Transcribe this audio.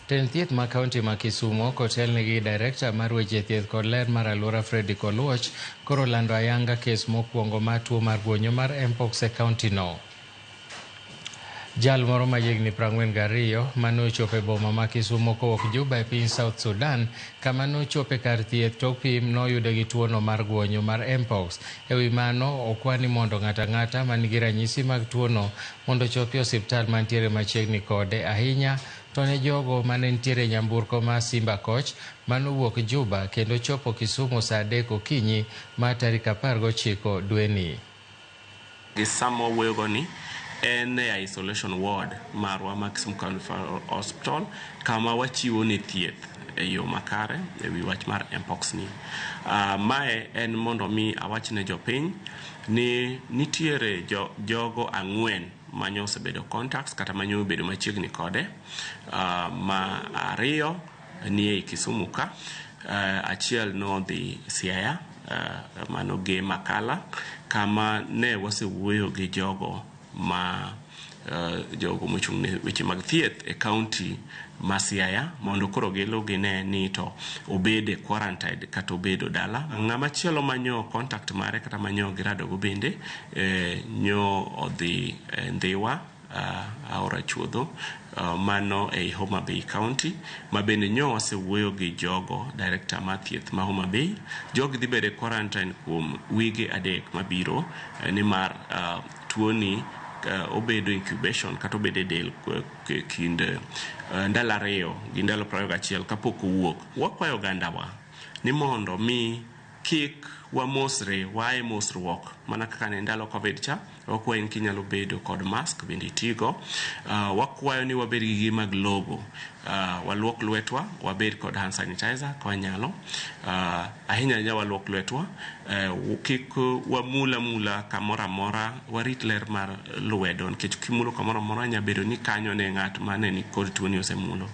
Tend thieth ma kaunti ma Kisumo kotelnegi gi Director mar weche thieth kod ler mar alwora Fredrick Oluoch koro lando ayanga kes mokwongo mar tuo mar guonyo mar Mpox e kaunti no. Jal moro ma higni 42 mane ochopo e boma ma Kisumo kowuok Juba e piny South Sudan kama nochopo e kar thieth tok pim noyude gi tuono mar guonyo mar Mpox. E wi mano, okwa ni mondo ng'ato ang'ata man gi ranyisi mag tuono mondo ochopi e osiptal mantiere machiegni kode ahinya to ne jogo mane nitiere e nyamburko ma Simba Coach manowuok Juba kendo chopo Kisumu saa 3 okinyi mar tarik 19 dweni. Gi sama wawuoyogo ni en e isolation ward marwa ma Kisumu County Referral Hospital kama wachiwo ne thieth e yo makare e wi wach mar mpox ni. Mae en mondo mi awach ne jopiny ni nitiere jogo 4 manyo osebedo contacts kata manyo obedo machiegni kode, ma 2 ni ei Kisumu ka, achiel nodhi Siaya, mano ge Makala kama ne wasewuoyo gi jogo ma jogo mochung' ne weche mag thieth e kaunti ma Siaya mondo koro gilu gine ni to obed e quarantine kata obedo dala. Ng'ama chielo manyo contact mare kata manyo giradogo bende nyo odhi Ndhiwa, aora chuodho, mano ei Homa Bay County ma bende nyo wasewuoyo gi jogo director mar thieth ma Homa Bay. Jogi dhi bedo e quarantine kuom wige 3 mabiro, nimar tuoni obedo incubation kata obedo e del kind ndalo 2 gi ndalo 21 kapok owuok. Wakwayo ogandawa ni mondo mi kik wamosre, wae mosruok mana kaka ne ndalo Covid cha. Wakwayo ni kinyalo bedo kod mask bende itigo. Wakwayo ni wabed gi gige mag logo, waluok lwetwa, wabed kod hand sanitizer ka wanyalo. Ahinya ahinya waluok lwetwa, kik wamul amula kamoro amora, warit ler mar lwedo nikech kimulo kamoro amora nyalo bedo ni kanyo ne ng'at mane ni kod tuoni osemulo.